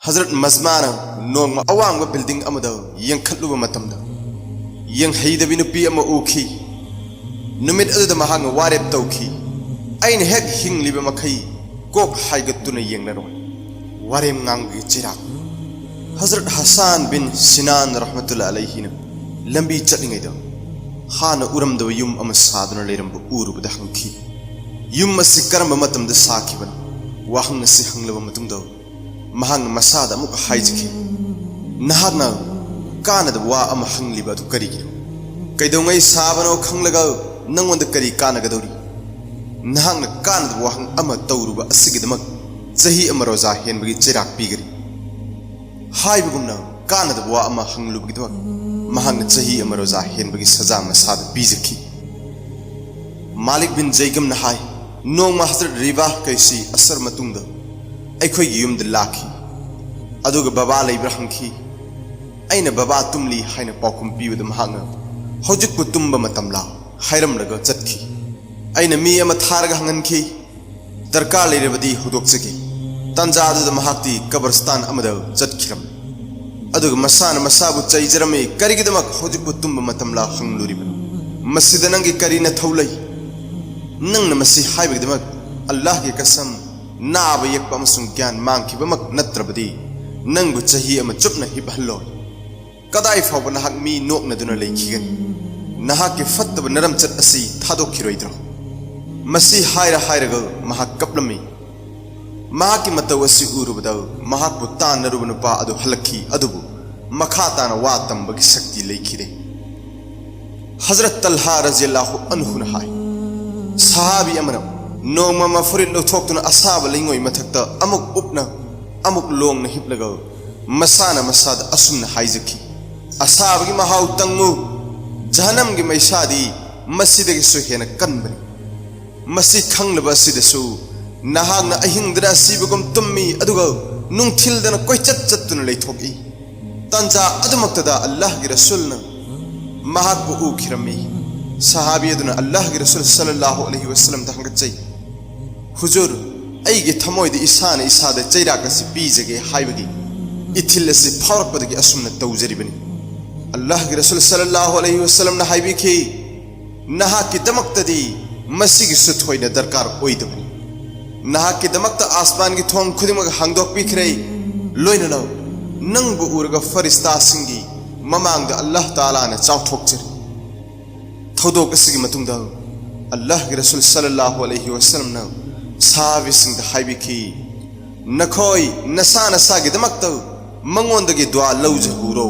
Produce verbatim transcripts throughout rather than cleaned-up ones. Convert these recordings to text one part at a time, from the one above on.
ꯍꯖꯔꯠ ꯃꯖꯃꯥꯅ ꯅꯣꯡꯃ ꯑꯋꯥꯡꯕ ꯕꯤꯜꯗꯤꯡ ꯑꯃꯗ ꯌꯦꯡꯈꯠꯂꯨꯕ ꯃꯇꯝꯗ, ꯌꯦꯡꯍꯩꯗꯕꯤ ꯅꯨꯄꯤ ꯑꯃ ꯎꯈꯤ꯫ ꯅꯨꯃꯤꯠ ꯑꯗꯨꯗ ꯃꯍꯥꯛꯅ ꯋꯥꯔꯦꯞ ꯇꯧꯈꯤ, "ꯑꯩꯅ ꯍꯦꯛ ꯍꯤꯡꯂꯤꯕ ꯃꯈꯩ ꯀꯣꯛ ꯍꯥꯏꯒꯠꯇꯨꯅ ꯌꯦꯡꯂꯔꯣꯏ"꯫ ꯋꯥꯔꯦꯝ ꯉꯥꯡꯕꯒꯤ ꯆꯩꯔꯥꯛ꯫ ꯍꯖꯔꯠ ꯍꯁꯥꯟ ꯕꯤꯟ ꯁꯤꯅꯥꯟ ꯔꯍꯃꯇꯨꯜꯂꯥ ꯑꯂꯩꯍꯤꯅ ꯂꯝꯕꯤ ꯆꯠꯂꯤꯉꯩꯗ ꯍꯥꯟꯅ ꯎꯔꯝꯗꯕ ꯌꯨꯝ ꯑꯃ ꯁꯥꯗꯨꯅ ꯂꯩꯔꯝꯕ ꯎꯔꯨꯕꯗ ꯍꯪꯈꯤ, "ꯌꯨꯝ ꯑꯁꯤ ꯀꯔꯝꯕ ꯃꯇꯝꯗ ꯁꯥꯈꯤꯕꯅꯣ?" ꯋꯥꯍꯪ ꯑꯁꯤ ꯍꯪꯂꯕ ꯃꯇꯨꯡꯗ ꯃꯍꯥꯛꯅ ꯃꯁꯥꯗ ꯑꯃꯨꯛ ꯍꯥꯏꯖꯈꯤ, "ꯅꯍꯥꯛꯅ ꯀꯥꯟꯅꯗꯕ ꯋꯥ ꯑꯃ ꯍꯪꯂꯤꯕ ꯑꯗꯨ ꯀꯔꯤꯒꯤꯅꯣ? ꯀꯩꯗꯧꯉꯩ ꯁꯥꯕꯅꯣ ꯈꯪꯂꯒ ꯅꯪꯉꯣꯟꯗ ꯀꯔꯤ ꯀꯥꯟꯅꯒꯗꯧꯔꯤ? ꯅꯍꯥꯛꯅ ꯀꯥꯟꯅꯗꯕ ꯋꯥꯍꯪ ꯑꯃ ꯇꯧꯔꯨꯕ ꯑꯁꯤꯒꯤꯗꯃꯛ ꯆꯍꯤ ꯑꯃ ꯔꯣꯖꯥ ꯍꯦꯟꯕꯒꯤ ꯆꯩꯔꯥꯛ ꯄꯤꯒꯅꯤ"꯫ ꯍꯥꯏꯕꯒꯨꯝꯅ ꯀꯥꯟꯅꯗꯕ ꯋꯥ ꯑꯃ ꯍꯪꯂꯨꯕꯒꯤꯗꯃꯛ ꯃꯍꯥꯛꯅ ꯆꯍꯤ ꯑꯃ ꯔꯣꯖꯥ ꯍꯦꯟꯕꯒꯤ ꯁꯖꯥ ꯃꯁꯥꯗ ꯄꯤꯖꯈꯤ꯫ ꯃꯥꯂꯤꯛ ꯕꯤꯟ ꯖꯩꯒꯝꯅ ꯍꯥꯏ, "ꯅꯣꯡꯃ ꯍꯖꯔꯠ ꯔꯤꯕꯥ ꯀꯩꯁꯤ ꯑꯁꯔ ꯃꯇꯨꯡꯗ ꯑꯩꯈꯣꯏꯒꯤ ꯌꯨꯝꯗ ꯂꯥꯛꯈꯤ, ꯑꯗꯨꯒ ꯕꯕꯥ ꯂꯩꯕ꯭ꯔꯥ ꯍꯪꯈꯤ꯫ ꯑꯩꯅ ꯕꯕꯥ ꯇꯨꯝꯂꯤ ꯍꯥꯏꯅ ꯄꯥꯎꯈꯨꯝ ꯄꯤꯕꯗ ꯃꯍꯥꯛꯅ, 'ꯍꯧꯖꯤꯛꯄꯨ ꯇꯨꯝꯕ ꯃꯇꯝꯂꯥ?' ꯍꯥꯏꯔꯝꯂꯒ ꯆꯠꯈꯤ꯫ ꯑꯩꯅ ꯃꯤ ꯑꯃ ꯊꯥꯔꯒ ꯍꯪꯍꯟꯈꯤ, ꯗꯔꯀꯥꯔ ꯂꯩꯔꯕꯗꯤ ꯍꯧꯗꯣꯛꯆꯒꯦ꯫ ꯇꯥꯟꯖꯥ ꯑꯗꯨꯗ ꯃꯍꯥꯛꯇꯤ ꯀꯕꯔꯁꯇꯥꯟ ꯑꯃꯗ ꯆꯠꯈꯤꯔꯝꯃꯤ꯫ ꯑꯗꯨꯒ ꯃꯁꯥꯅ ꯃꯁꯥꯕꯨ ꯆꯩꯖꯔꯝꯃꯤ, "ꯀꯔꯤꯒꯤꯗꯃꯛ ꯍꯧꯖꯤꯛꯄꯨ ꯇꯨꯝꯕ ꯃꯇꯝꯂꯥ ꯍꯪꯂꯨꯔꯤꯕꯅꯣ? ꯃꯁꯤꯗ ꯅꯪꯒꯤ ꯀꯔꯤ ꯅꯊꯧ ꯂꯩ? ꯅꯪꯅ ꯃꯁꯤ ꯍꯥꯏꯕꯒꯤꯗꯃꯛ ꯑꯜꯂꯥꯍꯒꯤ ꯀꯁꯝ, ꯅꯥꯕ ꯌꯦꯛꯄ ꯑꯃꯁꯨꯡ ꯒ꯭ꯌꯥꯟ ꯃꯥꯡꯈꯤꯕꯃꯛ ꯅꯠꯇ꯭ꯔꯕꯗꯤ ꯅꯪꯕꯨ ꯆꯍꯤ ꯑꯃ ꯆꯨꯞꯅ ꯍꯤꯞꯍꯜꯂꯣꯏ꯫ ꯀꯗꯥꯏ ꯐꯥꯎꯕ ꯅꯍꯥꯛ ꯃꯤ ꯅꯣꯛꯅꯗꯨꯅ ꯂꯩꯈꯤꯒꯅꯤ? ꯅꯍꯥꯛꯀꯤ ꯐꯠꯇꯕ ꯅꯔꯝꯆꯠ ꯑꯁꯤ ꯊꯥꯗꯣꯛꯈꯤꯔꯣꯏꯗ꯭ꯔꯣ?" ꯃꯁꯤ ꯍꯥꯏꯔ ꯍꯥꯏꯔꯒ ꯃꯍꯥꯛ ꯀꯞꯂꯝꯃꯤ꯫ ꯃꯍꯥꯛꯀꯤ ꯃꯇꯧ ꯑꯁꯤ ꯎꯔꯨꯕꯗ ꯃꯍꯥꯛꯄꯨ ꯇꯥꯟꯅꯔꯨꯕ ꯅꯨꯄꯥ ꯑꯗꯨ ꯍꯜꯂꯛꯈꯤ, ꯑꯗꯨꯕꯨ ꯃꯈꯥ ꯇꯥꯅ ꯋꯥ ꯇꯝꯕꯒꯤ ꯁꯛꯇꯤ ꯂꯩꯈꯤꯗꯦ꯫ ꯍꯖꯔꯠ ꯇꯜꯍꯥ ꯔꯖꯤꯌꯜꯂꯥꯍꯨ ꯑꯟꯍꯨꯅ ꯍꯥꯏ, ꯁꯍꯥꯕꯤ ꯑꯃꯅ ꯅꯣꯡꯃ ꯃꯐꯨꯔꯤꯠ ꯂꯧꯊꯣꯛꯇꯨꯅ ꯑꯁꯥꯕ ꯂꯩꯉꯣꯏ ꯃꯊꯛꯇ ꯑꯃꯨꯛ ꯎꯞꯅ ꯑꯃꯨꯛ ꯂꯣꯡꯅ ꯍꯤꯞꯂꯒ ꯃꯁꯥꯅ ꯃꯁꯥꯗ ꯑꯁꯨꯝꯅ ꯍꯥꯏꯖꯈꯤ, "ꯑꯁꯥꯕꯒꯤ ꯃꯍꯥꯎ ꯇꯪꯉꯨ, ꯖꯍꯅꯝꯒꯤ ꯃꯩꯁꯥꯗꯤ ꯃꯁꯤꯗꯒꯤꯁꯨ ꯍꯦꯟꯅ ꯀꯟꯕꯅꯤ꯫ ꯃꯁꯤ ꯈꯪꯂꯕ ꯑꯁꯤꯗꯁꯨ ꯅꯍꯥꯛꯅ ꯑꯍꯤꯡꯗꯅ ꯑꯁꯤꯕꯒꯨꯝ ꯇꯨꯝꯃꯤ, ꯑꯗꯨꯒ ꯅꯨꯡꯊꯤꯜꯗꯅ ꯀꯣꯏꯆꯠ ꯆꯠꯇꯨꯅ ꯂꯩꯊꯣꯛꯏ"꯫ ꯇꯥꯟꯖꯥ ꯑꯗꯨꯃꯛꯇꯗ ꯑꯜꯂꯥꯍꯒꯤ ꯔꯁꯨꯜꯅ ꯃꯍꯥꯛꯄꯨ ꯎꯈꯤꯔꯝꯃꯤ꯫ ꯁꯍꯥꯕꯤ ꯑꯗꯨꯅ ꯑꯜꯂꯥꯍꯒꯤ ꯔꯁꯨꯜ ꯁꯜꯂꯜꯂꯥꯍꯨ ꯑꯂꯩꯍꯤ ꯋꯁꯜꯂꯝꯗ ꯍꯪꯒꯠꯆꯩ, "ꯍꯨꯖꯨꯔ, ꯑꯩꯒꯤ ꯊꯃꯣꯏꯗ ꯏꯁꯥꯅ ꯏꯁꯥꯗ ꯆꯩꯔꯥꯛ ꯑꯁꯤ ꯄꯤꯖꯒꯦ ꯍꯥꯏꯕꯒꯤ ꯏꯊꯤꯜ ꯑꯁꯤ ꯐꯥꯎꯔꯛꯄꯗꯒꯤ ꯑꯁꯨꯝꯅ ꯇꯧꯖꯔꯤꯕꯅꯤ꯫ ꯑꯜꯂꯥꯍꯒꯤ ꯔꯁꯨꯜ ꯁꯜꯂꯜꯂꯥꯍꯨ ꯑꯂꯩꯍꯤ ꯋꯁꯜꯂꯝꯅ ꯍꯥꯏꯕꯤꯈꯤ, "ꯅꯍꯥꯛꯀꯤꯗꯃꯛꯇꯗꯤ ꯃꯁꯤꯒꯤꯁꯨ ꯊꯣꯏꯅ ꯗꯔꯀꯥꯔ ꯑꯣꯏꯗꯕꯅꯤ꯫ ꯅꯍꯥꯛꯀꯤꯗꯃꯛꯇ ꯑꯥꯁꯃꯥꯟꯒꯤ ꯊꯣꯡ ꯈꯨꯗꯤꯡꯃꯛ ꯍꯥꯡꯗꯣꯛꯄꯤꯈ꯭ꯔꯦ, ꯂꯣꯏꯅꯅ ꯅꯪꯕꯨ ꯎꯔꯒ ꯐꯔꯤꯁꯇꯥꯁꯤꯡꯒꯤ ꯃꯃꯥꯡꯗ ꯑꯜꯂꯥꯍ ꯇꯥꯂꯥꯅ ꯆꯥꯎꯊꯣꯛꯆꯔꯤ꯫" ꯊꯧꯗꯣꯛ ꯑꯁꯤꯒꯤ ꯃꯇꯨꯡꯗ ꯑꯜꯂꯥꯍꯒꯤ ꯔꯁꯨꯜ ꯁꯜꯂꯜꯂꯥꯍꯨ ꯑꯂꯩꯍꯤ ꯋꯁꯜꯂꯝꯅ ꯁꯍꯥꯕꯤꯁꯤꯡꯗ ꯍꯥꯏꯕꯤꯈꯤ, "ꯅꯈꯣꯏ ꯅꯁꯥ ꯅꯁꯥꯒꯤꯗꯃꯛꯇ ꯃꯉꯣꯟꯗꯒꯤ ꯗꯨꯋꯥ ꯂꯧꯖꯍꯧꯔꯣ꯫"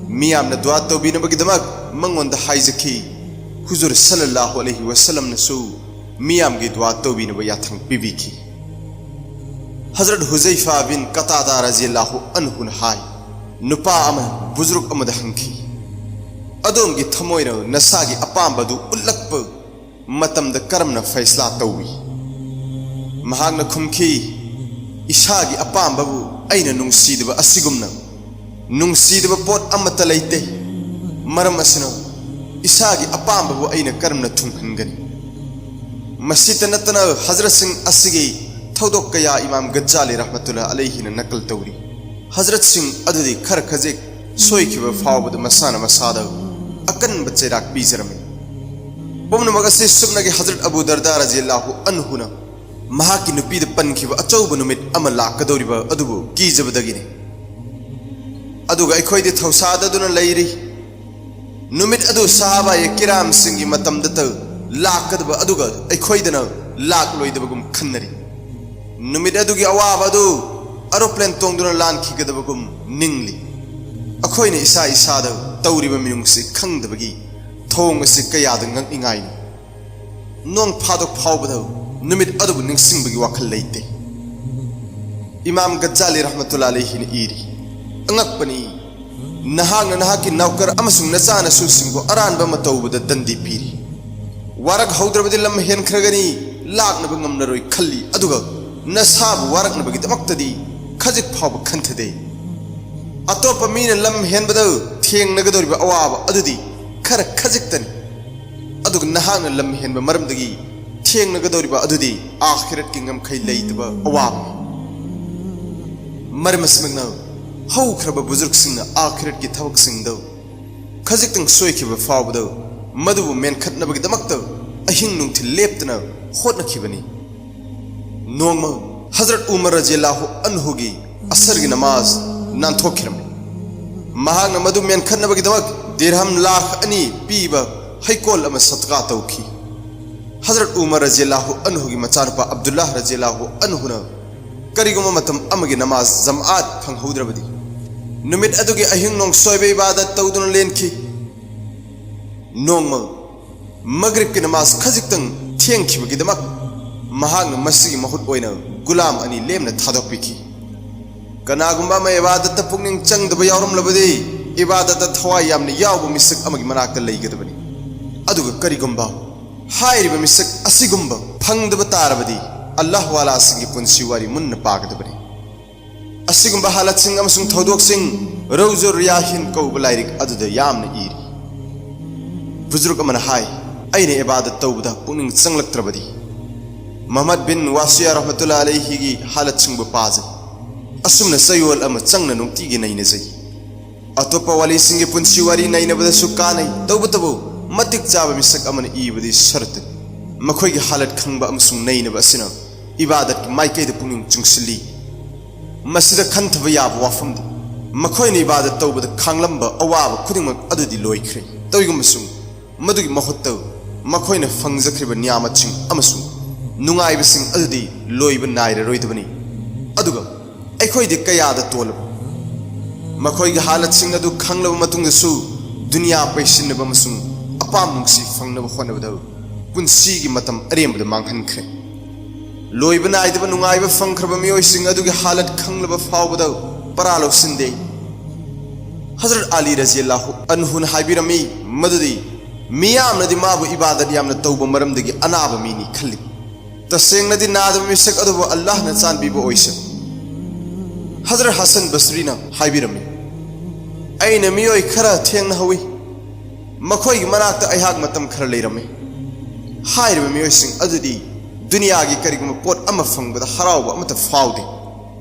ꯃꯤꯌꯥꯝꯅ ꯗꯨꯋꯥ ꯇꯧꯕꯤꯅꯕꯒꯤꯗꯃꯛ ꯃꯉꯣꯟꯗ ꯍꯥꯏꯖꯈꯤ꯫ ꯍꯨꯖꯨꯔ ꯁꯜꯂꯜꯂꯥꯍꯨ ꯑꯂꯩꯍꯤ ꯋꯁꯜꯂꯝꯅꯁꯨ ꯃꯤꯌꯥꯝꯒꯤ ꯗꯨꯋꯥ ꯇꯧꯕꯤꯅꯕ ꯌꯥꯊꯪ ꯄꯤꯕꯤꯈꯤ꯫ ꯍꯖꯔꯠ ꯍꯨꯖꯩꯐꯥ ꯕꯤꯟ ꯀꯇꯥꯗꯥ ꯔꯖꯤꯌꯜꯂꯥꯍꯨ ꯑꯟꯍꯨꯅ ꯍꯥꯏ, ꯅꯨꯄꯥ ꯑꯃꯅ ꯕꯨꯖꯨꯔꯨꯛ ꯑꯃꯗ ꯍꯪꯈꯤ, "ꯑꯗꯣꯝꯒꯤ ꯊꯃꯣꯏꯅ ꯅꯁꯥꯒꯤ ꯑꯄꯥꯝꯕꯗꯨ ꯎꯠꯂꯛꯄ ꯃꯇꯝꯗ ꯀꯔꯝꯅ ꯐꯩꯁꯂꯥ ꯇꯧꯏ?" ꯃꯍꯥꯛꯅ ꯈꯨꯝꯈꯤ, "ꯏꯁꯥꯒꯤ ꯑꯄꯥꯝꯕꯕꯨ ꯑꯩꯅ ꯅꯨꯡꯁꯤꯗꯕ ꯑꯁꯤꯒꯨꯝꯅ ꯅꯨꯡꯁꯤꯗꯕ ꯄꯣꯠ ꯑꯃꯠꯇ ꯂꯩꯇꯦ꯫ ꯃꯔꯝ ꯑꯁꯤꯅ ꯏꯁꯥꯒꯤ ꯑꯄꯥꯝꯕꯕꯨ ꯑꯩꯅ ꯀꯔꯝꯅ ꯊꯨꯡꯍꯟꯒꯅꯤ?" ꯃꯁꯤꯇ ꯅꯠꯇꯅ ꯍꯖꯔꯠꯁꯤꯡ ꯑꯁꯤꯒꯤ ꯊꯧꯗꯣꯛ ꯀꯌꯥ ꯏꯃꯥꯝ ꯒꯖꯥꯂꯤ ꯔꯍꯃꯇꯨꯜꯂꯥꯍꯤ ꯑꯂꯩꯍꯤꯅ ꯅꯀꯜ ꯇꯧꯔꯤ꯫ ꯍꯖꯔꯠꯁꯤꯡ ꯑꯗꯨꯗꯤ ꯈꯔ ꯈꯖꯤꯛ ꯁꯣꯏꯈꯤꯕ ꯐꯥꯎꯕꯗ ꯃꯁꯥꯅ ꯃꯁꯥꯗ ꯑꯀꯟꯕ ꯆꯩꯔꯥꯛ ꯄꯤꯖꯔꯝꯃꯤ꯫ ꯄꯨꯝꯅꯃꯛ ꯑꯁꯤ ꯁꯨꯞꯅꯒꯤ ꯍꯖꯔꯠ ꯑꯕꯨ ꯗꯔꯗꯥ ꯔꯖꯤꯌꯜꯂꯥꯍꯨ ꯑꯟꯍꯨꯅ ꯃꯍꯥꯛꯀꯤ ꯅꯨꯄꯤꯗ ꯄꯟꯈꯤꯕ ꯑꯆꯧꯕ ꯅꯨꯃꯤꯠ ꯑꯃ ꯂꯥꯛꯀꯗꯧꯔꯤꯕ ꯑꯗꯨꯕꯨ ꯀꯤꯖꯕꯗꯒꯤꯅꯤ꯫ ꯑꯗꯨꯒ ꯑꯩꯈꯣꯏꯗꯤ ꯊꯧꯁꯥꯗꯗꯨꯅ ꯂꯩꯔꯤ꯫ ꯅꯨꯃꯤꯠ ꯑꯗꯨ ꯁꯍꯥꯕꯥꯌꯦ ꯀꯤꯔꯥꯝꯁꯤꯡꯒꯤ ꯃꯇꯝꯗꯇ ꯂꯥꯛꯀꯗꯕ ꯑꯗꯨꯒ ꯑꯩꯈꯣꯏꯗꯅ ꯂꯥꯛꯂꯣꯏꯗꯕꯒꯨꯝ ꯈꯟꯅꯔꯤ꯫ ꯅꯨꯃꯤꯠ ꯑꯗꯨꯒꯤ ꯑꯋꯥꯕ ꯑꯗꯨ ꯑꯦꯔꯣꯄ꯭ꯂꯦꯟ ꯇꯣꯡꯗꯨꯅ ꯂꯥꯟꯈꯤꯒꯗꯕꯒꯨꯝ ꯅꯤꯡꯂꯤ꯫ ꯑꯩꯈꯣꯏꯅ ꯏꯁꯥ ꯏꯁꯥꯗ ꯇꯧꯔꯤꯕ ꯃꯤꯅꯨꯡꯁꯤ ꯈꯪꯗꯕꯒꯤ ꯊꯧꯑꯣꯡ ꯑꯁꯤ ꯀꯌꯥꯗ ꯉꯛꯅꯤꯡꯉꯥꯏꯅꯤ꯫ ꯅꯣꯡ ꯐꯥꯗꯣꯛ ꯐꯥꯎꯕꯗ ꯅꯨꯃꯤꯠ ꯑꯗꯨꯕꯨ ꯅꯤꯡꯁꯤꯡꯕꯒꯤ ꯋꯥꯈꯜ ꯂꯩꯇꯦ꯫ ꯏꯃꯥꯝ ꯒꯖꯥꯂꯤ ꯔꯍꯃꯇꯨꯜꯂꯥꯍꯤ ꯑꯂꯩꯍꯤꯅ ꯏꯔꯤ, "ꯑꯉꯛꯄꯅꯤ, ꯅꯍꯥꯛꯅ ꯅꯍꯥꯛꯀꯤ ꯅꯧꯀꯔ ꯑꯃꯁꯨꯡ ꯅꯆꯥꯅꯁꯨꯁꯤꯡꯕꯨ ꯑꯔꯥꯟꯕ ꯑꯃ ꯇꯧꯕꯗ ꯗꯟꯗꯤ ꯄꯤꯔꯤ꯫ ꯋꯥꯔꯛ ꯍꯧꯗ꯭ꯔꯕꯗꯤ ꯂꯝ ꯍꯦꯟꯈ꯭ꯔꯒꯅꯤ, ꯂꯥꯛꯅꯕ ꯉꯝꯂꯔꯣꯏ ꯈꯜꯂꯤ, ꯑꯗꯨꯒ ꯅꯁꯥꯕꯨ ꯋꯥꯔꯛꯅꯕꯒꯤꯗꯃꯛꯇꯗꯤ ꯈꯖꯤꯛ ꯐꯥꯎꯕ ꯈꯟꯊꯗꯦ꯫ ꯑꯇꯣꯞꯄ ꯃꯤꯅ ꯂꯝ ꯍꯦꯟꯕꯗ ꯊꯦꯡꯅꯒꯗꯧꯔꯤꯕ ꯑꯋꯥꯕ ꯑꯗꯨꯗꯤ ꯈꯔ ꯈꯖꯤꯛꯇꯅꯤ꯫ ꯑꯗꯨꯒ ꯅꯍꯥꯛꯅ ꯂꯝ ꯍꯦꯟꯕ ꯃꯔꯝꯗꯒꯤ ꯊꯦꯡꯅꯒꯗꯧꯔꯤꯕ ꯑꯗꯨꯗꯤ ꯑꯥꯈꯤꯔꯠꯀꯤ ꯉꯝꯈꯩ ꯂꯩꯇꯕ ꯑꯋꯥꯕꯅꯤ꯫ ꯃꯔꯝ ꯑꯁꯤꯃꯛꯅ ꯍꯧꯈ꯭ꯔꯕ ꯕꯨꯖꯨꯔꯒꯁꯤꯡꯅ ꯑꯥꯈꯤꯔꯠꯀꯤ ꯊꯕꯛꯁꯤꯡꯗꯨ ꯈꯖꯤꯛꯇꯪ ꯁꯣꯏꯈꯤꯕ ꯐꯥꯎꯕꯗ ꯃꯗꯨꯕꯨ ꯃꯦꯟꯈꯠꯅꯕꯒꯤꯗꯃꯛꯇ ꯑꯍꯤꯡ ꯅꯨꯡꯊꯤꯜ ꯂꯦꯞꯇꯅ ꯍꯣꯠꯅꯈꯤꯕꯅꯤ꯫ ꯅꯣꯡꯃ ꯍꯖꯔꯠ ꯎꯃꯔ ꯔꯖꯤꯌꯜꯂꯥꯍꯨ ꯑꯟꯍꯨꯒꯤ ꯑꯁꯔꯒꯤ ꯅꯃꯥꯖ ꯅꯥꯟꯊꯣꯛꯈꯤꯔꯝꯃꯤ꯫ ꯃꯍꯥꯛꯅ ꯃꯗꯨ ꯃꯦꯟꯈꯠꯅꯕꯒꯤꯗꯃꯛ ꯗꯤꯔꯍꯝ ꯂꯥꯈ ꯑꯅꯤ ꯄꯤꯕ ꯍꯩꯀꯣꯜ ꯑꯃ ꯁꯗꯀꯥ ꯇꯧꯈꯤ꯫ ꯍꯖꯔꯠ ꯎꯃꯔ ꯔꯖꯤꯌꯜꯂꯥꯍꯨ ꯑꯟꯍꯨꯒꯤ ꯃꯆꯥꯅꯨꯄꯥ ꯑꯕꯗꯨꯜꯂꯥꯍ ꯔꯖꯤꯌꯜꯂꯥꯍꯨ ꯑꯟꯍꯨꯅ ꯀꯔꯤꯒꯨꯝꯕ ꯃꯇꯝ ꯑꯃꯒꯤ ꯅꯃꯥꯖ ꯖꯃꯥꯑꯠ ꯐꯪꯍꯧꯗ꯭ꯔꯕꯗꯤ ꯅꯨꯃꯤꯠ ꯑꯗꯨꯒꯤ ꯑꯍꯤꯡ ꯅꯣꯡꯁꯣꯏꯕ ꯏꯕꯥꯗꯠ ꯇꯧꯗꯨꯅ ꯂꯦꯟꯈꯤ꯫ ꯅꯣꯡꯃ ꯃꯒ꯭ꯔꯤꯕꯀꯤ ꯅꯃꯥꯖ ꯈꯖꯤꯛꯇꯪ ꯊꯦꯡꯈꯤꯕꯒꯤꯗꯃꯛ ꯃꯍꯥꯛꯅ ꯃꯁꯤꯒꯤ ꯃꯍꯨꯠ ꯑꯣꯏꯅ ꯒꯨꯂꯥꯝ ꯑꯅꯤ ꯂꯦꯝꯅ ꯊꯥꯗꯣꯛꯄꯤꯈꯤ꯫ ꯀꯅꯥꯒꯨꯝꯕ ꯑꯃ ꯏꯕꯥꯗꯠꯇ ꯄꯨꯛꯅꯤꯡ ꯆꯪꯗꯕ ꯌꯥꯎꯔꯝꯂꯕꯗꯤ ꯏꯕꯥꯗꯠꯇ ꯊꯋꯥꯏ ꯌꯥꯝꯅ ꯌꯥꯎꯕ ꯃꯤꯁꯛ ꯑꯃꯒꯤ ꯃꯅꯥꯛꯇ ꯂꯩꯒꯗꯕꯅꯤ꯫ ꯑꯗꯨꯒ ꯀꯔꯤꯒꯨꯝꯕ ꯍꯥꯏꯔꯤꯕ ꯃꯤꯁꯛ ꯑꯁꯤꯒꯨꯝꯕ ꯐꯪꯗꯕ ꯇꯥꯔꯕꯗꯤ ꯑꯜꯂꯥꯍ ꯋꯥꯂꯥꯁꯤꯡꯒꯤ ꯄꯨꯟꯁꯤ ꯋꯥꯔꯤ ꯃꯨꯟꯅ ꯄꯥꯒꯗꯕꯅꯤ꯫ ꯑꯁꯤꯒꯨꯝꯕ ꯍꯥꯂꯠꯁꯤꯡ ꯑꯃꯁꯨꯡ ꯊꯧꯗꯣꯛꯁꯤꯡ ꯔꯧꯖꯨ ꯔꯤꯌꯥꯍꯤꯟ ꯀꯧꯕ ꯂꯥꯏꯔꯤꯛ ꯑꯗꯨꯗ ꯌꯥꯝꯅ ꯏꯔꯤ꯫ ꯕꯨꯖꯨꯔꯒ ꯑꯃꯅ ꯍꯥꯏ, ꯑꯩꯅ ꯏꯕꯥꯗꯠ ꯇꯧꯕꯗ ꯄꯨꯛꯅꯤꯡ ꯆꯪꯂꯛꯇ꯭ꯔꯕꯗꯤ ꯃꯨꯍꯝꯃꯗ ꯕꯤꯟ ꯋꯥꯁꯤꯌꯥ ꯔꯍꯃꯇꯨꯜꯂꯥ ꯑꯂꯩꯍꯤꯒꯤ ꯍꯥꯂꯠꯁꯤꯡꯕꯨ ꯄꯥꯖꯩ꯫ ꯑꯁꯨꯝꯅ ꯆꯌꯣꯜ ꯑꯃ ꯆꯪꯅ ꯅꯨꯡꯇꯤꯒꯤ ꯅꯩꯅꯖꯩ꯫ ꯑꯇꯣꯞꯄ ꯋꯥꯂꯤꯁꯤꯡꯒꯤ ꯄꯨꯟꯁꯤ ꯋꯥꯔꯤ ꯅꯩꯅꯕꯗꯁꯨ ꯀꯥꯟꯅꯩ꯫ ꯇꯧꯕꯇꯕꯨ ꯃꯇꯤꯛ ꯆꯥꯕ ꯃꯤꯁꯛ ꯑꯃꯅ ꯏꯕꯗꯤ ꯁꯔꯠꯅꯤ꯫ ꯃꯈꯣꯏꯒꯤ ꯍꯥꯂꯠ ꯈꯪꯕ ꯑꯃꯁꯨꯡ ꯅꯩꯅꯕ ꯑꯁꯤꯅ ꯏꯕꯥꯗꯠꯀꯤ ꯃꯥꯏꯀꯩꯗ ꯄꯨꯛꯅꯤꯡ ꯆꯤꯡꯁꯤꯜꯂꯤ꯫ ꯃꯁꯤꯗ ꯈꯟꯊꯕ ꯌꯥꯕ ꯋꯥꯐꯝꯗꯤ ꯃꯈꯣꯏꯅ ꯏꯕꯥꯗꯠ ꯇꯧꯕꯗ ꯈꯥꯡꯂꯝꯕ ꯑꯋꯥꯕ ꯈꯨꯗꯤꯡꯃꯛ ꯑꯗꯨꯗꯤ ꯂꯣꯏꯈ꯭ꯔꯦ꯫ ꯇꯧꯏꯒꯨꯝꯕꯁꯨꯡ ꯃꯗꯨꯒꯤ ꯃꯍꯨꯠꯇ ꯃꯈꯣꯏꯅ ꯐꯪꯖꯈ꯭ꯔꯤꯕ ꯅꯤꯌꯥꯃꯠꯁꯤꯡ ꯑꯃꯁꯨꯡ ꯅꯨꯡꯉꯥꯏꯕꯁꯤꯡ ꯑꯗꯨꯗꯤ ꯂꯣꯏꯕ ꯅꯥꯏꯔꯔꯣꯏꯗꯕꯅꯤ꯫ ꯑꯗꯨꯒ ꯑꯩꯈꯣꯏꯗꯤ ꯀꯌꯥꯗ ꯇꯣꯜꯂꯕ? ꯃꯈꯣꯏꯒꯤ ꯍꯥꯂꯠꯁꯤꯡ ꯑꯗꯨ ꯈꯪꯂꯕ ꯃꯇꯨꯡꯗꯁꯨ ꯗꯨꯅꯤꯌꯥ ꯄꯩꯁꯤꯟꯅꯕ ꯑꯃꯁꯨꯡ ꯑꯄꯥꯝ ꯅꯨꯡꯁꯤ ꯐꯪꯅꯕ ꯍꯣꯠꯅꯕꯗ ꯄꯨꯟꯁꯤꯒꯤ ꯃꯇꯝ ꯑꯔꯦꯝꯕꯗ ꯃꯥꯡꯍꯟꯈ꯭ꯔꯦ꯫ ꯂꯣꯏꯕ ꯅꯥꯏꯗꯕ ꯅꯨꯡꯉꯥꯏꯕ ꯐꯪꯈ꯭ꯔꯕ ꯃꯤꯑꯣꯏꯁꯤꯡ ꯑꯗꯨꯒꯤ ꯍꯥꯂꯠ ꯈꯪꯂꯕ ꯐꯥꯎꯕꯗ ꯄꯔꯥ ꯂꯧꯁꯤꯟꯗꯦ꯫ ꯍꯖꯔꯠ ꯑꯂꯤ ꯔꯖꯤꯌꯜꯂꯥꯍꯨ ꯑꯟꯍꯨꯅ ꯍꯥꯏꯕꯤꯔꯝꯃꯤ ꯃꯗꯨꯗꯤ ꯃꯤꯌꯥꯝꯅꯗꯤ ꯃꯥꯕꯨ ꯏꯕꯥꯗꯠ ꯌꯥꯝꯅ ꯇꯧꯕ ꯃꯔꯝꯗꯒꯤ ꯑꯅꯥꯕ ꯃꯤꯅꯤ ꯈꯜꯂꯤ꯫ ꯇꯁꯦꯡꯅꯗꯤ ꯅꯥꯗꯕ ꯃꯤꯁꯛ ꯑꯗꯨꯕꯨ ꯑꯜꯂꯥꯍꯅ ꯆꯥꯟꯕꯤꯕ ꯑꯣꯏꯁꯅꯨ꯫ ꯍꯖꯔꯠ ꯍꯁꯟ ꯕꯁꯔꯤꯅ ꯍꯥꯏꯕꯤꯔꯝꯃꯤ, ꯑꯩꯅ ꯃꯤꯑꯣꯏ ꯈꯔ ꯊꯦꯡꯅꯍꯧꯏ꯫ ꯃꯈꯣꯏꯒꯤ ꯃꯅꯥꯛꯇ ꯑꯩꯍꯥꯛ ꯃꯇꯝ ꯈꯔ ꯂꯩꯔꯝꯃꯤ꯫ ꯍꯥꯏꯔꯤꯕ ꯃꯤꯑꯣꯏꯁꯤꯡ ꯑꯗꯨꯗꯤ ꯗꯨꯅꯤꯌꯥꯒꯤ ꯀꯔꯤꯒꯨꯝꯕ ꯄꯣꯠ ꯑꯃ ꯐꯪꯕꯗ ꯍꯔꯥꯎꯕ ꯑꯃꯠꯇ ꯐꯥꯎꯗꯦ꯫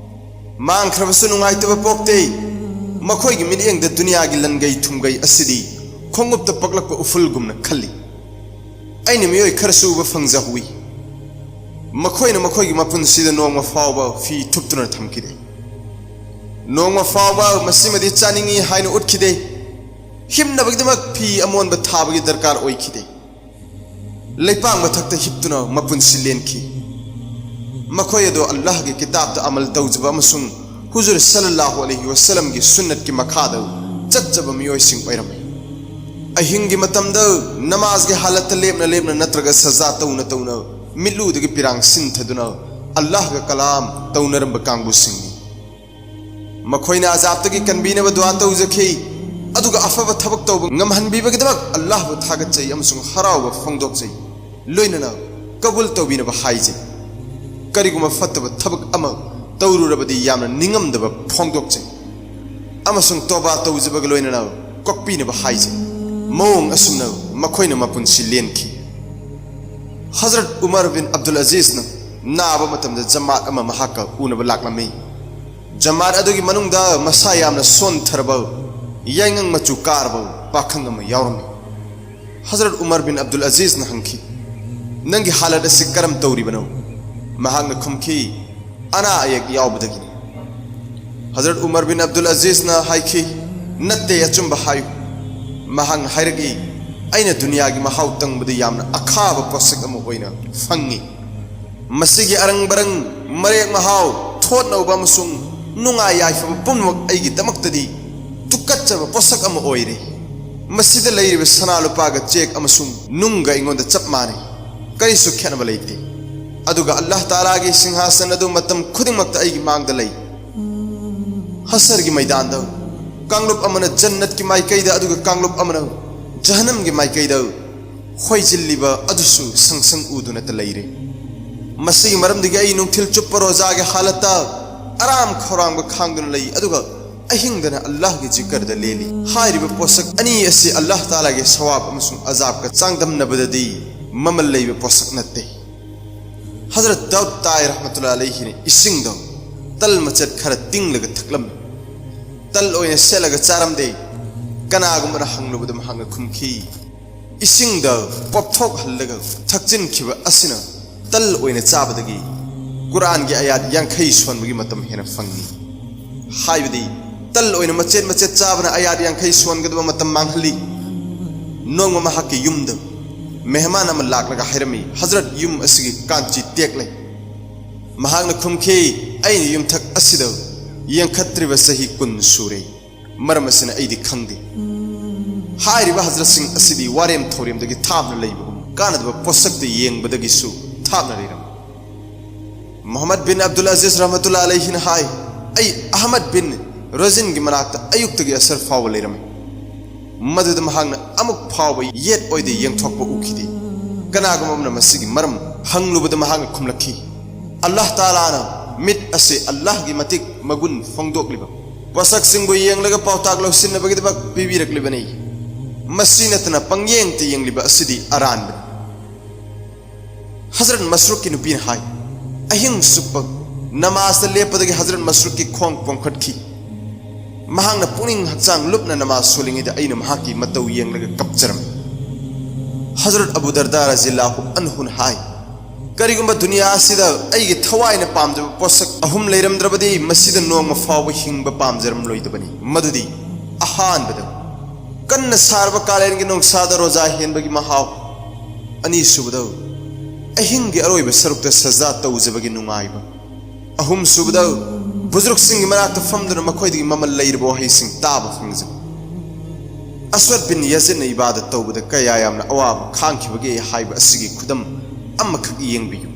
ꯃꯥꯡꯈ꯭ꯔꯕꯁꯨ ꯅꯨꯡꯉꯥꯏꯇꯕ ꯄꯣꯛꯇꯦ꯫ ꯃꯈꯣꯏꯒꯤ ꯃꯤꯠꯌꯦꯡꯗ ꯗꯨꯅꯤꯌꯥꯒꯤ ꯂꯟꯒꯩ ꯊꯨꯝꯒꯩ ꯑꯁꯤꯗꯤ ꯈꯣꯡꯎꯞꯇ ꯄꯛꯂꯛꯄ ꯎꯐꯨꯜꯒꯨꯝꯅ ꯈꯜꯂꯤ꯫ ꯑꯩꯅ ꯃꯤꯑꯣꯏ ꯈꯔꯁꯨ ꯎꯕ ꯐꯪꯖꯍꯧꯏ꯫ ꯃꯈꯣꯏꯅ ꯃꯈꯣꯏꯒꯤ ꯃꯄꯨꯟꯁꯤꯗ ꯅꯣꯡꯃ ꯐꯥꯎꯕ ꯐꯤ ꯊꯨꯞꯇꯨꯅ ꯊꯝꯈꯤꯗꯦ꯫ ꯅꯣꯡꯃ ꯐꯥꯎꯕ ꯃꯁꯤꯃꯗꯤ ꯆꯥꯅꯤꯡꯏ ꯍꯥꯏꯅ ꯎꯠꯈꯤꯗꯦ꯫ ꯍꯤꯞꯅꯕꯒꯤꯗꯃꯛ ꯐꯤ ꯑꯃꯣꯟꯕ ꯊꯥꯕꯒꯤ ꯗꯔꯀꯥꯔ ꯑꯣꯏꯈꯤꯗꯦ꯫ ꯂꯩꯄꯥꯛ ꯃꯊꯛꯇ ꯍꯤꯞꯇꯨꯅ ꯃꯄꯨꯟꯁꯤ ꯂꯦꯟꯈꯤ꯫ ꯃꯈꯣꯏ ꯑꯗꯨ ꯑꯜꯂꯥꯍꯒꯤ ꯀꯤꯇꯥꯕꯇ ꯑꯃꯜ ꯇꯧꯖꯕ ꯑꯃꯁꯨꯡ ꯍꯨꯖꯨꯔ ꯁꯜꯂꯜꯂꯥꯍꯨ ꯑꯂꯩꯍꯤ ꯋꯁꯜꯂꯝꯒꯤ ꯁꯨꯟꯅꯠꯀꯤ ꯃꯈꯥꯗ ꯆꯠꯆꯕ ꯃꯤꯑꯣꯏꯁꯤꯡ ꯑꯣꯏꯔꯝꯃꯤ꯫ ꯑꯍꯤꯡꯒꯤ ꯃꯇꯝꯗ ꯅꯃꯥꯖꯒꯤ ꯍꯥꯂꯠꯇ ꯂꯦꯞꯅ ꯂꯦꯞꯅ ꯅꯠꯇ꯭ꯔꯒ ꯁꯖꯥ ꯇꯧꯅ ꯇꯧꯅ ꯃꯤꯠꯂꯨꯗꯒꯤ ꯄꯤꯔꯥꯡ ꯁꯤꯟꯊꯗꯨꯅ ꯑꯜꯂꯥꯍꯒ ꯀꯂꯥꯝ ꯇꯧꯅꯔꯝꯕ ꯀꯥꯡꯕꯨꯁꯤꯡꯅꯤ꯫ ꯃꯈꯣꯏꯅ ꯑꯖꯥꯕꯇꯒꯤ ꯀꯟꯕꯤꯅꯕ ꯗꯨꯋꯥ ꯇꯧꯖꯈꯤ, ꯑꯗꯨꯒ ꯑꯐꯕ ꯊꯕꯛ ꯇꯧꯕ ꯉꯝꯍꯟꯕꯤꯕꯒꯤꯗꯃꯛ ꯑꯜꯂꯥꯍꯕꯨ ꯊꯥꯒꯠꯆꯩ ꯑꯃꯁꯨꯡ ꯍꯔꯥꯎꯕ ꯐꯣꯡꯗꯣꯛꯆꯩ꯫ ꯂꯣꯏꯅꯅ ꯀꯕꯨꯜ ꯇꯧꯕꯤꯅꯕ ꯍꯥꯏꯖꯩ꯫ ꯀꯔꯤꯒꯨꯝꯕ ꯐꯠꯇꯕ ꯊꯕꯛ ꯑꯃ ꯇꯧꯔꯨꯔꯕꯗꯤ ꯌꯥꯝꯅ ꯅꯤꯡꯉꯝꯗꯕ ꯐꯣꯡꯗꯣꯛꯆꯩ ꯑꯃꯁꯨꯡ ꯇꯣꯕꯥ ꯇꯧꯖꯕꯒ ꯂꯣꯏꯅꯅ ꯀꯣꯛꯄꯤꯅꯕ ꯍꯥꯏꯖꯩ꯫ ꯃꯑꯣꯡ ꯑꯁꯨꯝꯅ ꯃꯈꯣꯏꯅ ꯃꯄꯨꯟꯁꯤ ꯂꯦꯟꯈꯤ꯫ ꯍꯖꯔꯠ ꯎꯃꯔ ꯕꯤꯟ ꯑꯕꯗꯨꯜ ꯑꯖꯤꯖꯅ ꯅꯥꯕ ꯃꯇꯝꯗ ꯖꯃꯥꯠ ꯑꯃ ꯃꯍꯥꯛꯀ ꯎꯅꯕ ꯂꯥꯛꯂꯝꯃꯤ꯫ ꯖꯃꯥꯠ ꯑꯗꯨꯒꯤ ꯃꯅꯨꯡꯗ ꯃꯁꯥ ꯌꯥꯝꯅ ꯁꯣꯟꯊꯔꯕ, ꯌꯥꯏꯉꯪ ꯃꯆꯨ ꯀꯥꯔꯕ ꯄꯥꯈꯪ ꯑꯃ ꯌꯥꯎꯔꯝꯃꯤ꯫ ꯍꯖꯔꯠ ꯎꯃꯔ ꯕꯤꯟ ꯑꯕꯗꯨꯜ ꯑꯖꯤꯖꯅ ꯍꯪꯈꯤ, "ꯅꯪꯒꯤ ꯍꯥꯂꯠ ꯑꯁꯤ ꯀꯔꯝ ꯇꯧꯔꯤꯕꯅꯣ?" ꯃꯍꯥꯛꯅ ꯈꯨꯝꯈꯤ, "ꯑꯅꯥ ꯑꯌꯦꯛ ꯌꯥꯎꯕꯗꯒꯤꯅꯤ꯫" ꯍꯖꯔꯠ ꯎꯃꯔ ꯕꯤꯟ ꯑꯕꯗꯨꯜ ꯑꯖꯤꯖꯅ ꯍꯥꯏꯈꯤ, "ꯅꯠꯇꯦ, ꯑꯆꯨꯝꯕ ꯍꯥꯏꯌꯨ꯫" ꯃꯍꯥꯛꯅ ꯍꯥꯏꯔꯛꯏ, "ꯑꯩꯅ ꯗꯨꯅꯤꯌꯥꯒꯤ ꯃꯍꯥꯎ ꯇꯪꯕꯗ ꯌꯥꯝꯅ ꯑꯈꯥꯕ ꯄꯣꯠꯁꯛ ꯑꯃ ꯑꯣꯏꯅ ꯐꯪꯉꯤ꯫ ꯃꯁꯤꯒꯤ ꯑꯔꯪ ꯕꯔꯪ, ꯃꯔꯦꯛ ꯃꯍꯥꯎ, ꯊꯣꯠꯅꯧꯕ ꯑꯃꯁꯨꯡ ꯅꯨꯡꯉꯥꯏ ꯌꯥꯏꯐꯕ ꯄꯨꯝꯅꯃꯛ ꯑꯩꯒꯤꯗꯃꯛꯇꯗꯤ ꯇꯨꯀꯠꯆꯕ ꯄꯣꯠꯁꯛ ꯑꯃ ꯑꯣꯏꯔꯦ꯫ ꯃꯁꯤꯗ ꯂꯩꯔꯤꯕ ꯁꯅꯥ ꯂꯨꯄꯥꯒ ꯆꯦꯛ ꯑꯃꯁꯨꯡ ꯅꯨꯡꯒ ꯑꯩꯉꯣꯟꯗ ꯆꯞ ꯃꯥꯟꯅꯩ꯫ ꯀꯔꯤꯁꯨ ꯈꯦꯠꯅꯕ ꯂꯩꯇꯦ꯫ ꯑꯗꯨꯒ ꯑꯜꯂꯥꯍ ꯇꯥꯂꯥꯒꯤ ꯁꯤꯡꯍꯥꯁꯟ ꯑꯗꯨ ꯃꯇꯝ ꯈꯨꯗꯤꯡꯃꯛꯇ ꯑꯩꯒꯤ ꯃꯥꯡꯗ ꯂꯩ꯫ ꯍꯁꯔꯒꯤ ꯃꯩꯗꯥꯟꯗ ꯀꯥꯡꯂꯨꯞ ꯑꯃꯅ ꯖꯟꯅꯠꯀꯤ ꯃꯥꯏꯀꯩꯗ, ꯑꯗꯨꯒ ꯀꯥꯡꯂꯨꯞ ꯑꯃꯅ ꯖꯍꯟꯅꯝꯒꯤ ꯃꯥꯏꯀꯩꯗ ꯍꯣꯏꯖꯤꯜꯂꯤꯕ ꯑꯗꯨꯁꯨ ꯁꯪꯁꯪ ꯎꯗꯨꯅꯇ ꯂꯩꯔꯦ꯫ ꯃꯁꯤꯒꯤ ꯃꯔꯝꯗꯒꯤ ꯑꯩ ꯅꯨꯡꯊꯤꯜ ꯆꯨꯞꯄ ꯔꯣꯖꯥꯒꯤ ꯍꯥꯂꯠꯇ ꯑꯔꯥꯝ ꯈꯧꯔꯥꯡꯕ ꯈꯥꯡꯗꯨꯅ ꯂꯩ, ꯑꯗꯨꯒ ꯑꯍꯤꯡꯗꯅ ꯑꯜꯂꯥꯍꯒꯤ ꯖꯤꯀꯔꯗ ꯂꯦꯜꯂꯤ꯫" ꯍꯥꯏꯔꯤꯕ ꯄꯣꯠꯁꯛ ꯑꯅꯤ ꯑꯁꯤ ꯑꯜꯂꯥꯍ ꯇꯥꯂꯥꯒꯤ ꯁꯋꯥꯕ ꯑꯃꯁꯨꯡ ꯑꯖꯥꯕꯀ ꯆꯥꯡꯗꯝꯅꯕꯗꯗꯤ ꯃꯃꯜ ꯂꯩꯕ ꯄꯣꯠꯁꯛ ꯅꯠꯇꯦ꯫ ꯍꯖꯔꯠ ꯗꯥꯎꯗ ꯇꯥꯏ ꯔꯍꯃꯇꯨꯜꯂꯥ ꯑꯂꯩꯍꯤꯅ ꯏꯁꯤꯡꯗꯣ ꯇꯜ ꯃꯆꯦꯠ ꯈꯔ ꯇꯤꯡꯂꯒ ꯊꯛꯂꯝꯃꯤ꯫ ꯇꯜ ꯑꯣꯏꯅ ꯁꯦꯠꯂꯒ ꯆꯥꯔꯝꯗꯦ꯫ ꯀꯅꯥꯒꯨꯝꯕꯅ ꯍꯪꯂꯨꯕꯗ ꯃꯍꯥꯛꯅ ꯈꯨꯝꯈꯤ, "ꯏꯁꯤꯡꯗ ꯄꯣꯞꯊꯣꯛꯍꯜꯂꯒ ꯊꯛꯆꯤꯟꯈꯤꯕ ꯑꯁꯤꯅ ꯇꯜ ꯑꯣꯏꯅ ꯆꯥꯕꯗꯒꯤ ꯀꯨꯔꯥꯟꯒꯤ ꯑꯌꯥꯠ ꯌꯥꯡꯈꯩ ꯁꯣꯟꯕꯒꯤ ꯃꯇꯝ ꯍꯦꯟꯅ ꯐꯪꯉꯤ"꯫ ꯍꯥꯏꯕꯗꯤ ꯇꯜ ꯑꯣꯏꯅ ꯃꯆꯦꯠ ꯃꯆꯦꯠ ꯆꯥꯕꯅ ꯑꯌꯥꯠ ꯌꯥꯡꯈꯩ ꯁꯣꯟꯒꯗꯕ ꯃꯇꯝ ꯃꯥꯡꯍꯜꯂꯤ꯫ ꯅꯣꯡꯃ ꯃꯍꯥꯛꯀꯤ ꯌꯨꯝꯗ ꯃꯦꯍꯃꯥꯟ ꯑꯃ ꯂꯥꯛꯂꯒ ꯍꯥꯏꯔꯝꯃꯤ, "ꯍꯖꯔꯠ, ꯌꯨꯝ ꯑꯁꯤꯒꯤ ꯀꯥꯟꯆꯤ ꯇꯦꯛꯂꯦ"꯫ ꯃꯍꯥꯛꯅ ꯈꯨꯝꯈꯤ, "ꯑꯩꯅ ꯌꯨꯝꯊꯛ ꯑꯁꯤꯗ ꯌꯦꯡꯈꯠꯇ꯭ꯔꯤꯕ ꯆꯍꯤ ꯀꯨꯟ ꯁꯨꯔꯦ꯫ ꯃꯔꯝ ꯑꯁꯤꯅ ꯑꯩꯗꯤ ꯈꯪꯗꯦ"꯫ ꯍꯥꯏꯔꯤꯕ ꯍꯖꯔꯠꯁꯤꯡ ꯑꯁꯤꯗꯤ ꯋꯥꯔꯦꯝ ꯊꯧꯔꯦꯝꯗꯒꯤ ꯊꯥꯞꯅ ꯂꯩꯕꯒꯨꯝ, ꯀꯥꯟꯅꯗꯕ ꯄꯣꯠꯁꯛꯇ ꯌꯦꯡꯕꯗꯒꯤꯁꯨ ꯊꯥꯞꯅ ꯂꯩꯔꯝꯃꯤ꯫ ꯃꯨꯍꯝꯃꯗ ꯕꯤꯟ ꯑꯕꯗꯨꯜ ꯑꯖꯤꯖ ꯔꯍꯃꯇꯨꯜꯂꯥ ꯑꯂꯩꯍꯤꯅ ꯍꯥꯏ, "ꯑꯩ ꯑꯍꯃꯗ ꯕꯤꯟ ꯔꯣꯖꯤꯟꯒꯤ ꯃꯅꯥꯛꯇ ꯑꯌꯨꯛꯇꯒꯤ ꯑꯁꯔ ꯐꯥꯎꯕ ꯂꯩꯔꯝꯃꯤ꯫ ꯃꯗꯨꯗ ꯃꯍꯥꯛꯅ ꯑꯃꯨꯛ ꯐꯥꯎꯕ ꯌꯦꯠ ꯑꯣꯏꯗ ꯌꯦꯡꯊꯣꯛꯄ ꯎꯈꯤꯗꯦ꯫ ꯀꯅꯥꯒꯨꯝꯕ ꯑꯃꯅ ꯃꯁꯤꯒꯤ ꯃꯔꯝ ꯍꯪꯂꯨꯕꯗ ꯃꯍꯥꯛꯅ ꯈꯨꯝꯂꯛꯈꯤ, ꯑꯜꯂꯥꯍ ꯇꯥꯂꯥꯅ ꯃꯤꯠ ꯑꯁꯤ ꯑꯜꯂꯥꯍꯒꯤ ꯃꯇꯤꯛ ꯃꯒꯨꯟ ꯐꯣꯡꯗꯣꯛꯂꯤꯕ ꯄꯣꯠꯁꯛꯁꯤꯡꯕꯨ ꯌꯦꯡꯂꯒ ꯄꯥꯎꯇꯥꯛ ꯂꯧꯁꯤꯟꯅꯕꯒꯤꯗꯃꯛ ꯄꯤꯕꯤꯔꯛꯂꯤꯕꯅꯤ꯫ ꯃꯁꯤ ꯅꯠꯇꯅ ꯄꯪꯌꯦꯡꯇ ꯌꯦꯡꯂꯤꯕ ꯑꯁꯤꯗꯤ ꯑꯔꯥꯟꯕꯅꯤ"꯫ ꯍꯖꯔꯠ ꯃꯁꯔꯨꯛꯀꯤ ꯅꯨꯄꯤꯅ ꯍꯥꯏ, "ꯑꯍꯤꯡ ꯆꯨꯞꯄ ꯅꯃꯥꯖꯇ ꯂꯦꯞꯄꯗꯒꯤ ꯍꯖꯔꯠ ꯃꯁꯔꯨꯛꯀꯤ ꯈꯣꯡ ꯄꯣꯝꯈꯠꯈꯤ꯫ ꯃꯍꯥꯛꯅ ꯄꯨꯛꯅꯤꯡ ꯍꯛꯆꯥꯡ ꯂꯨꯞꯅ ꯅꯃꯥꯖ ꯁꯣꯜꯂꯤꯉꯩꯗ ꯑꯩꯅ ꯃꯍꯥꯛꯀꯤ ꯃꯇꯧ ꯌꯦꯡꯂꯒ ꯀꯞꯆꯔꯝꯃꯤ"꯫ ꯍꯖꯔꯠ ꯑꯕꯨ ꯗꯔꯗꯥ ꯔꯖꯤꯌꯜꯂꯥꯍꯨ ꯑꯟꯍꯨꯅ ꯍꯥꯏ, "ꯀꯔꯤꯒꯨꯝꯕ ꯗꯨꯅꯤꯌꯥ ꯑꯁꯤꯗ ꯑꯩꯒꯤ ꯊꯋꯥꯏꯅ ꯄꯥꯝꯖꯕ ꯄꯣꯠꯁꯛ ꯑꯍꯨꯝ ꯂꯩꯔꯝꯗ꯭ꯔꯕꯗꯤ ꯃꯁꯤꯗ ꯅꯣꯡꯃ ꯐꯥꯎꯕ ꯍꯤꯡꯕ ꯄꯥꯝꯖꯔꯝꯂꯣꯏꯗꯕꯅꯤ꯫ ꯃꯗꯨꯗꯤ, ꯑꯍꯥꯟꯕꯗ, ꯀꯟꯅ ꯁꯥꯔꯕ ꯀꯥꯂꯦꯟꯒꯤ ꯅꯨꯡꯁꯥꯗ ꯔꯣꯖꯥ ꯍꯦꯟꯕꯒꯤ ꯃꯍꯥꯎ꯫ ꯑꯅꯤꯁꯨꯕꯗ, ꯑꯍꯤꯡꯒꯤ ꯑꯔꯣꯏꯕ ꯁꯔꯨꯛꯇ ꯁꯖꯗꯥ ꯇꯧꯖꯕꯒꯤ ꯅꯨꯡꯉꯥꯏꯕ꯫ ꯑꯍꯨꯝꯁꯨꯕꯗ, ꯕꯨꯖꯨꯔꯨꯛꯁꯤꯡꯒꯤ ꯃꯅꯥꯛꯇ ꯐꯝꯗꯨꯅ ꯃꯈꯣꯏꯗꯒꯤ ꯃꯃꯜ ꯂꯩꯔꯕ ꯋꯥꯍꯩꯁꯤꯡ ꯇꯥꯕ ꯐꯪꯖꯕ꯫ ꯑꯁꯋꯗ ꯕꯤꯟ ꯌꯥꯖꯤꯗꯅ ꯏꯕꯥꯗꯠ ꯇꯧꯕꯗ ꯀꯌꯥ ꯌꯥꯝꯅ ꯑꯋꯥꯕ ꯈꯥꯡꯈꯤꯕꯒꯦ ꯍꯥꯏꯕ ꯑꯁꯤꯒꯤ ꯈꯨꯗꯝ ꯑꯃꯈꯛ ꯌꯦꯡꯕꯤꯌꯨ꯫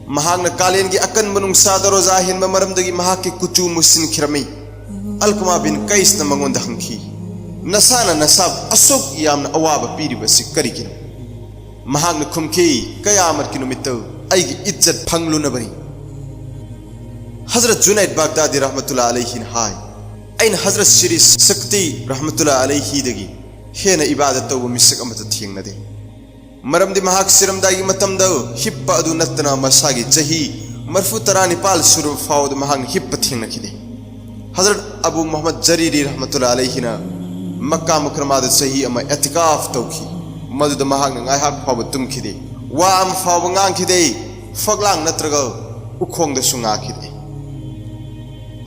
ꯃꯍꯥꯛꯅ ꯀꯥꯂꯦꯟꯒꯤ ꯑꯀꯟꯕ ꯅꯨꯡꯁꯥꯗ ꯔꯣꯖꯥ ꯍꯦꯟꯕ ꯃꯔꯝꯗꯒꯤ ꯃꯍꯥꯛꯀꯤ ꯀꯨꯆꯨ ꯃꯨꯁꯤꯟꯈꯤꯔꯝꯃꯤ꯫ ꯑꯜꯀꯃꯥ ꯕꯤꯟ ꯀꯩꯁꯅ ꯃꯉꯣꯟꯗ ꯍꯪꯈꯤ, "ꯅꯁꯥꯅ ꯅꯁꯥꯕꯨ ꯑꯁꯨꯛ ꯌꯥꯝꯅ ꯑꯋꯥꯕ ꯄꯤꯔꯤꯕ ꯑꯁꯤ ꯀꯔꯤꯒꯤꯅꯣ?" ꯃꯍꯥꯛꯅ ꯈꯨꯝꯈꯤ, "ꯀꯌꯥꯃꯠꯀꯤ ꯅꯨꯃꯤꯠꯇ ꯑꯩꯒꯤ ꯏꯖꯠ ꯐꯪꯂꯨꯅꯕꯅꯤ"꯫ ꯍꯖꯔꯠ ꯖꯨꯅꯩꯗ ꯕꯥꯒꯗꯥꯗꯤ ꯔꯍꯃꯇꯨꯜꯂꯥ ꯑꯂꯩꯍꯤꯅ ꯍꯥꯏ, "ꯑꯩꯅ ꯍꯖꯔꯠ ꯁꯤꯔꯤ ꯁꯛꯇꯤ ꯔꯍꯃꯇꯨꯜꯂꯥ ꯑꯂꯩꯍꯤꯗꯒꯤ ꯍꯦꯟꯅ ꯏꯕꯥꯗꯠ ꯇꯧꯕ ꯃꯤꯁꯛ ꯑꯃꯠꯇ ꯊꯦꯡꯅꯗꯦ"꯫ ꯃꯔꯝꯗꯤ ꯃꯍꯥꯛ ꯁꯤꯔꯝꯗꯥꯏꯒꯤ ꯃꯇꯝꯗ ꯍꯤꯞꯄ ꯑꯗꯨ ꯅꯠꯇꯅ ꯃꯁꯥꯒꯤ ꯆꯍꯤ ꯃꯔꯤꯐꯨ ꯇꯔꯥꯅꯤꯄꯥꯜ ꯁꯨꯔꯕ ꯐꯥꯎꯕꯗ ꯃꯍꯥꯛꯅ ꯍꯤꯞꯄ ꯊꯦꯡꯅꯈꯤꯗꯦ꯫ ꯍꯖꯔꯠ ꯑꯕꯨ ꯃꯨꯍꯝꯃꯗ ꯖꯔꯤꯔꯤ ꯔꯍꯃꯇꯨꯜꯂꯥ ꯑꯂꯩꯍꯤꯅ ꯃꯛꯀꯥ ꯃꯨꯀꯔꯃꯥꯗ ꯆꯍꯤ ꯑꯃ ꯑꯦꯇꯤꯀꯥꯐ ꯇꯧꯈꯤ꯫ ꯃꯗꯨꯗ ꯃꯍꯥꯛꯅ ꯉꯥꯏꯍꯥꯛ ꯐꯥꯎꯕ ꯇꯨꯝꯈꯤꯗꯦ, ꯋꯥ ꯑꯃ ꯐꯥꯎꯕ ꯉꯥꯡꯈꯤꯗꯦ, ꯐꯛꯂꯥꯡ ꯅꯠꯇ꯭ꯔꯒ ꯎꯈꯣꯡꯗꯁꯨ ꯉꯥꯈꯤꯗꯦ꯫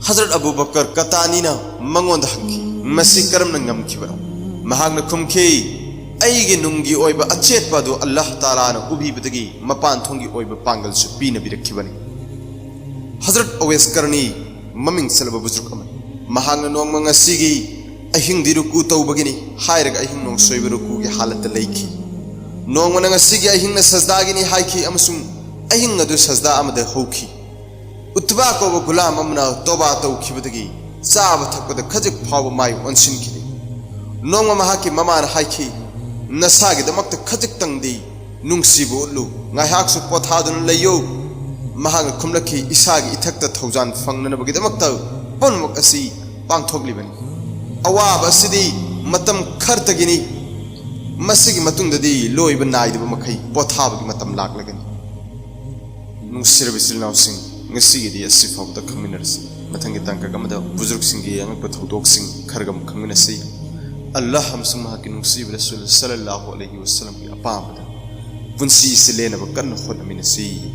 ꯍꯖꯔꯠ ꯑꯕꯨ ꯕꯀꯔ ꯀꯇꯥꯅꯤꯅ ꯃꯉꯣꯟꯗ ꯍꯪꯈꯤ, "ꯃꯁꯤ ꯀꯔꯝꯅ ꯉꯝꯈꯤꯕꯅꯣ?" ꯃꯍꯥꯛꯅ ꯈꯨꯝꯈꯤ, "ꯑꯩꯒꯤ ꯅꯨꯡꯒꯤ ꯑꯣꯏꯕ ꯑꯆꯦꯠꯄ ꯑꯗꯨ ꯑꯜꯂꯥꯍ ꯇꯥꯂꯥꯅ ꯎꯕꯤꯕꯗꯒꯤ ꯃꯄꯥꯟ ꯊꯣꯡꯒꯤ ꯑꯣꯏꯕ ꯄꯥꯡꯒꯜꯁꯨ ꯄꯤꯅꯕꯤꯔꯛꯈꯤꯕꯅꯤ"꯫ ꯍꯖꯔꯠ ꯑꯋꯦꯁ ꯀꯔꯅꯤ ꯃꯃꯤꯡ ꯆꯠꯂꯕ ꯕꯨꯖꯨꯔꯒ ꯑꯃꯅꯤ꯫ ꯃꯍꯥꯛꯅ ꯅꯣꯡꯃ ꯉꯁꯤꯒꯤ ꯑꯍꯤꯡꯗꯤ ꯔꯨꯀꯨ ꯇꯧꯕꯒꯤꯅꯤ ꯍꯥꯏꯔꯒ ꯑꯍꯤꯡ ꯅꯣꯡꯁꯣꯏꯕ ꯔꯨꯀꯨꯒꯤ ꯍꯥꯂꯠꯇ ꯂꯩꯈꯤ꯫ ꯅꯣꯡꯃꯅ ꯉꯁꯤꯒꯤ ꯑꯍꯤꯡꯅ ꯁꯖꯗꯥꯒꯤꯅꯤ ꯍꯥꯏꯈꯤ ꯑꯃꯁꯨꯡ ꯑꯍꯤꯡ ꯑꯗꯨ ꯁꯖꯗꯥ ꯑꯃꯗ ꯍꯧꯈꯤ꯫ ꯎꯠꯕꯥ ꯀꯧꯕ ꯒꯨꯂꯥꯝ ꯑꯃꯅ ꯇꯣꯕꯥ ꯇꯧꯈꯤꯕꯗꯒꯤ ꯆꯥꯕ ꯊꯛꯄꯗ ꯈꯖꯤꯛ ꯐꯥꯎꯕ ꯃꯥꯏ ꯑꯣꯟꯁꯤꯟꯈꯤꯗꯦ꯫ ꯅꯣꯡꯃ ꯃꯍꯥꯛꯀꯤ ꯃꯃꯥꯅ ꯍꯥꯏꯈꯤ, "ꯅꯁꯥꯒꯤꯗꯃꯛꯇ ꯈꯖꯤꯛꯇꯪꯗꯤ ꯅꯨꯡꯁꯤꯕ ꯎꯠꯂꯨ, ꯉꯥꯏꯍꯥꯛꯁꯨ ꯄꯣꯊꯥꯗꯨꯅ ꯂꯩꯌꯨ"꯫ ꯃꯍꯥꯛꯅ ꯈꯨꯝꯂꯛꯈꯤ, "ꯏꯁꯥꯒꯤ ꯏꯊꯛꯇ ꯊꯧꯖꯥꯟ ꯐꯪꯅꯅꯕꯒꯤꯗꯃꯛꯇ ꯄꯨꯝꯅꯃꯛ ꯑꯁꯤ ꯄꯥꯡꯊꯣꯛꯂꯤꯕꯅꯤ꯫ ꯑꯋꯥꯕ ꯑꯁꯤꯗꯤ ꯃꯇꯝ ꯈꯔꯇꯒꯤꯅꯤ, ꯃꯁꯤꯒꯤ ꯃꯇꯨꯡꯗꯗꯤ ꯂꯣꯏꯕ ꯅꯥꯏꯗꯕ ꯃꯈꯩ ꯄꯣꯊꯥꯕꯒꯤ ꯃꯇꯝ ꯂꯥꯛꯂꯒꯅꯤ"꯫ ꯅꯨꯡꯁꯤꯔꯕ ꯏꯆꯤꯜ ꯏꯅꯥꯎꯁꯤꯡ, ꯉꯁꯤꯒꯤꯗꯤ ꯑꯁꯤ ꯐꯥꯎꯕꯗ ꯈꯪꯃꯤꯟꯅꯔꯁꯤ꯫ ꯃꯊꯪꯒꯤ ꯇꯥꯡꯀꯛ ꯑꯃꯗ ꯕꯨꯖꯨꯔꯒꯁꯤꯡꯒꯤ ꯑꯉꯛꯄ ꯊꯧꯗꯣꯛꯁꯤꯡ ꯈꯔꯒ ꯑꯃꯨꯛ ꯈꯪꯃꯤꯟꯅꯁꯤ꯫ ꯑꯜꯂꯥꯍ ꯑꯃꯁꯨꯡ ꯃꯍꯥꯛꯀꯤ ꯅꯨꯡꯁꯤꯕ ꯔꯁꯨꯜ ꯁꯜꯂꯜꯂꯥꯍꯨ ꯑꯂꯩꯍꯤ ꯋꯁꯜꯂꯝꯒꯤ ꯑꯄꯥꯝꯕꯗ ꯄꯨꯟꯁꯤꯁꯤ ꯂꯦꯟꯅꯕ ꯀꯟꯅ ꯍꯣꯠꯅꯃꯤꯟꯅꯁꯤ꯫